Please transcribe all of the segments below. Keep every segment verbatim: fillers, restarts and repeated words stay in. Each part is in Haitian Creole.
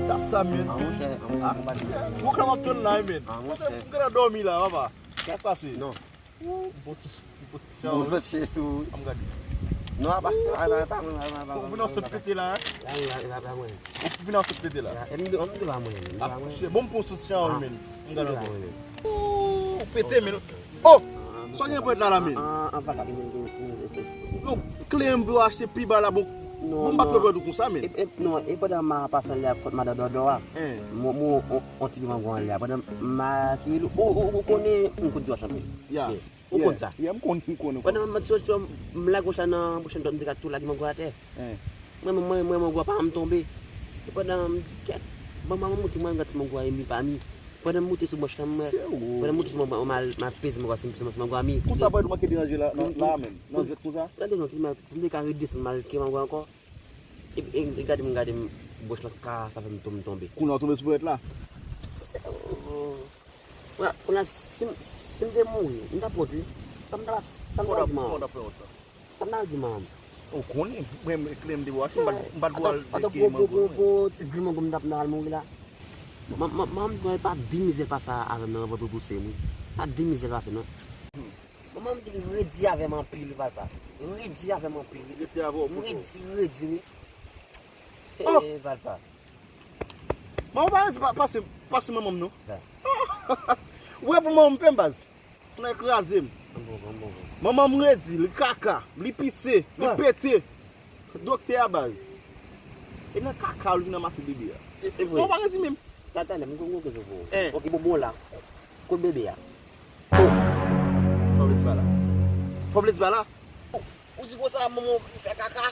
That's a man. Ah, monchè, ah, monchè, ah, monchè. Bon, kòman w ap tann la, men? Ah, monchè. Ou gentan dòmi la, papa. Sa k pase? Non. Ou bon ti, bon ti chan. Bon, sot chè sou. Ann gade. Non, apa, apa, apa, apa, apa, apa. Ou vin ansent pete la, hein? La, la, la, la, mwen. Ou vin ansent pete la? La, e m, m, m, la, mwen, m, la, mwen. Chè, bon, m pran sou chan, men. Ann gade ankò. Ou pete, men. Oh! Sa w gen pou èt la, la, men? Non, kle m pou achte pi ba la, bon. Non, m pa t wè pou konsa, men. E, e, non, e pandan m ap pase anlè a kot madan Dòdò a. Hein. Mwen, mwen, on, on ti pi mango anlè a. Pandan m ap kite l, ou, ou, ou konnen m kout di wòch anpil. Ya. Ou konn sa. Ya, m konn, m konn, m konn. Pandan m ap soti, m lage wòch la nan pwochèn dwèt, m te ka tou lage mango atè. Hein. Mwen, mwen, mwen, mwen, mango a pa janm tonbe. E pandan m di, kèt, ban m, ban m montre mwen gade si mango a mi pa mi. Pandan m monte sou bwòch lan, mwen, pandan m monte sou mango, m al, m al peze mango a, si, si, si mango a mi. Konsa, pa manke deranje la, nan, la menm, nan jwèt konsa? Tande non, ki m te ka redesann, m al kite mango a ankò. E, e, e gade m, gade m, bwòch lan ka sa fè m tonbe, m tonbe. Kounye a w tonbe sou ponyèt la? Se, oh. Kounye a, si m, si m te mouri, m t ap wont wi. Sa m t ap, sa m t ap di manman m? Sa m t ap di manman m? Ou konnen, mwen, kle m te wache, m pa t, m pa t vle al pike mango mwen. Ti grenn mango m t ap nan al mouri la. Manman m, manman m, manman m pa di mizè l pase avè m nan, nan vant pou pouse m wi. Pa di mizè l pase non. Manman m di l redi avè m anpil, Valpa. Redi avè m anpil, wi. Redi avè w, poto. Redi, redi, wi. Oh! Eh, Valpa. Manman pa redi pa-, pase, pase manman m, non. Ou wè pou manman m pè m, baz. Nan kraze m. Manman m redi, li kaka, li pise, li pete. Doktè a, baz. E nan kaka w li vin ranmase bebe a. Se, se vre. Ou pa redi menm. Tande, m gon kesyon pou ou. Hein. Ok, bon, bon la. Kot bebe a? Oh! Sa w vle di pa la? Sa w vle di pa la? Ou, ou di konsa, manman w li fè kaka,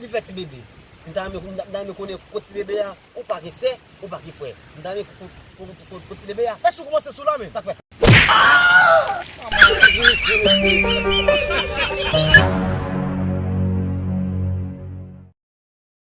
li fè ti bebe. M ta renmen, m ta, m ta renmen konnen kot ti bebe a, ou pa gen sè, ou pa gen frè. M ta renmen ko-, ko-, ko-, kot ti bebe a. Èske w kòmanse sou la, men? Sa k fè sa? Ah! Mesye, mesye.